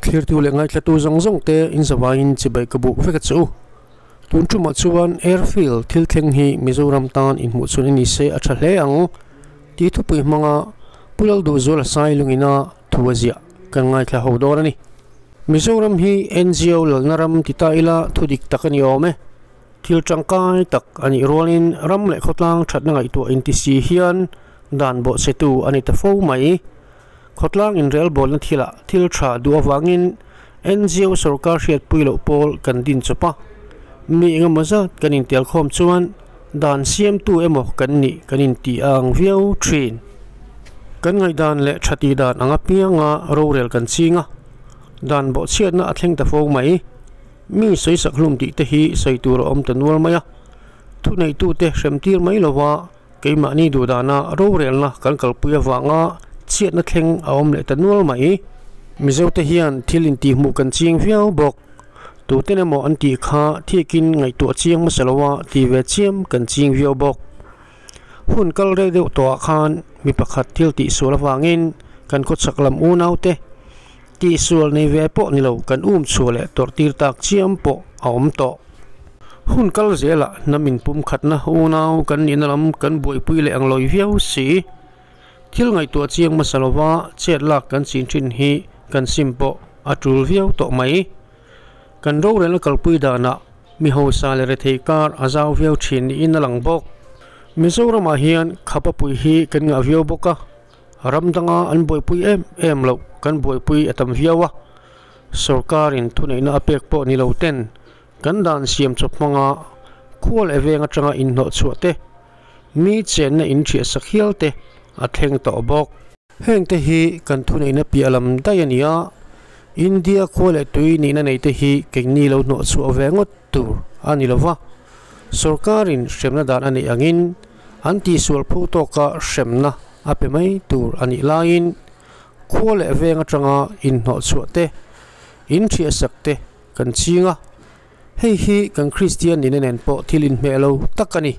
Thlirtu leh ngaithlatu zawng zawng te in zavaiin chibai ka buk vek a che u. Tun tumah chuan airfield thil thleng hi Mizoram tan inhmuh chhun a ni se a tha hle ang tih thupui hmanga Pu Lalduhzuala Sailungina thu a ziah kan ngaithla ho dawn a ni. Mizoram hi NGO lalna ram ti ta ila thu dik tak a ni awm e. Thil tangkai tak a nih rualin ram leh khawtlang thatna ngaihtuah inti si hian dan bawhchhetu a ni ta fo mai. Khawtlang inrelbawlna thilah thil tha duh avangin NGO sorkar hriatpui loh pawl kan din chawp a, mi engemaw zat kan intelkhawm chuan dan siamtu emaw kan nih kan inti a ang viau thin. Kan ngaihdan leh tha tih dan ang apianga rorel kan ching a, dan bawhchhiatna a thleng ta fo mai. Mi sawisak hlum tih te hi sawi tur a awm ta nual mai a, thuneitute hremtir mai lova Keimahni duhdana rorelna kan kalpui avanga chhiatna thleng a awm leh ta nual mai. Mizote hian thil intihhmuh kan chiang viau bawk. Tuten emaw an tih kha thikin ngaihtuah chiang hmasa loa ti ve chiam kan ching viau bawk. Hun kal rei deuh tawhah khan mi pakhat thil tihsual avangin kan khawchhak lam unaute Tihsual nei ve pawh ni lo kan um chhuah leh tawrh tir tak chiam pawh a awm tawh. Hun kal zelah hnam inpumkhatna unau kan nihna lam kan buaipui leh ang lawi viau si. Thil ngaihtuah chiang hmasa lova chet lak kan chin thin hi kan sim pawh a tul viau tawh mai. Kan rorelna kalpui danah mi hausa leh rethei kar a zau viau thin niin a lang bawk. Mizoramah hian khapapui hi kan ngah viau bawk a. Ram danga an buaipui em em loh kan buaipui a tam viau a, sorkarin thuneihna a pek pawh ni lo ten kan dan siam chawp hmanga khua leh veng atanga inhnawh chhuah te, mi chenna in thiah sak hial te a thleng tawh bawk. Heng te hi kan thuneihna piah lam daih a ni a, India khua leh tui nihna nei te hi keini lo hnawh chhuah ve ngawt tur a ni lo va, sorkarin hremna dan a neih angin an tihsual phu tawka hremna a pe mai tur a nih laiin khua leh veng atanga inhnawh chhuah te, inthiahsak te kan ching a, hei hi kan Kristian nihna nen pawh thil inhmeh lo tak a ni.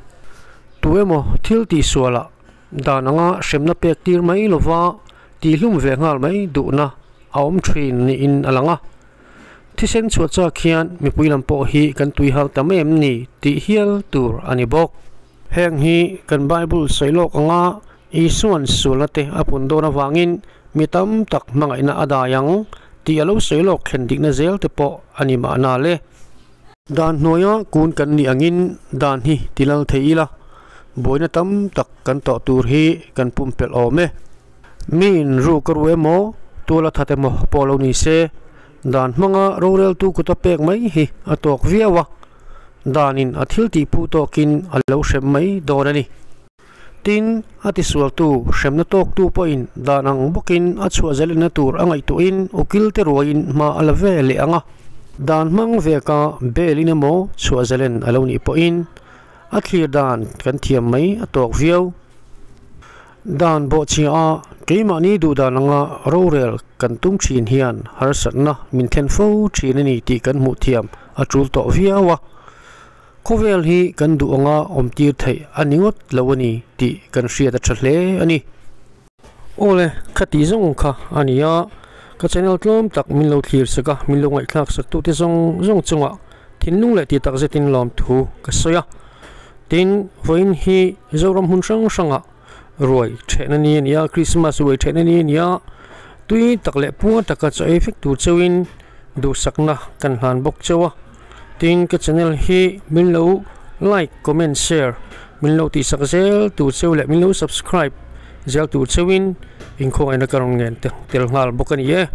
Tu emaw thil tihsualah dan anga hremna pek tir mai lova tihlum ve nghal mai duhna a awm thin niin a lang a. Thisen chhuah chak hian mipui lam pawh hi kan tui hal tam em ni tih hial tur a ni bawk. Heng hi kan Bible sawi lawk anga Isua'n sualna te a pun dawn avangin mi tam tak hmangaihna a dai ang tih a lo sawi lawk thlen dikna zel te pawh a ni mahna le. Dan hnuaia kun kan nih angin dan hi ti lal thei ila, buaina tam tak kan tawh tur hi kan pumpelh awm e. Miin ru ka ru emaw, tual a that emaw pawh lo ni se, dan hmanga roreltu kuta pek mai hi a tawk viau a. Danin a thil tih phu tawkin a lo hrem mai dawn a ni. Tin, a tisualtu hremna tawktu pawhin dan ang bawkin a chhuah zelenna tur a ngaihtuahin ukil te ruaiin hma a la ve leh ang a. Dan hmang veka bail in emaw chhuah zelen a lo nih pawhin a thlir dan kan thiam mai a tawk viau. Dan bawhchhia a keimahni duh dan anga rorel kan tum thin hian harsatna min thlen fo thin a ni tih kan hmuh thiam a tul tawh viau a, khawvel hi kan duh anga awm tir theih a ni ngawt lo a ni tih kan hriat a tha hle a ni. Awle, khati zawng kha a ni a, ka channel tlawm tak min lo thlir sak a, min lo ngaihthlak sak tute zawng zawng chungah thinlung leh tih tak zetin lawmthu ka sawi a. Tin, vawiin hi Zoram hmun hrang hrangah ruai thehna ni a ni a, Krismas ruai thehna ni a ni a, tui tak leh puar taka chaw ei vek tur chauhin duhsakna kan hlan bawk chauh a. Tin, ka channel hi min lo like, comment, share min lo tihsak zel tur chauh leh min lo subscribe zel tur chauhin inkhawngaihnna ka rawn ngen tel nghal bawk a ni e.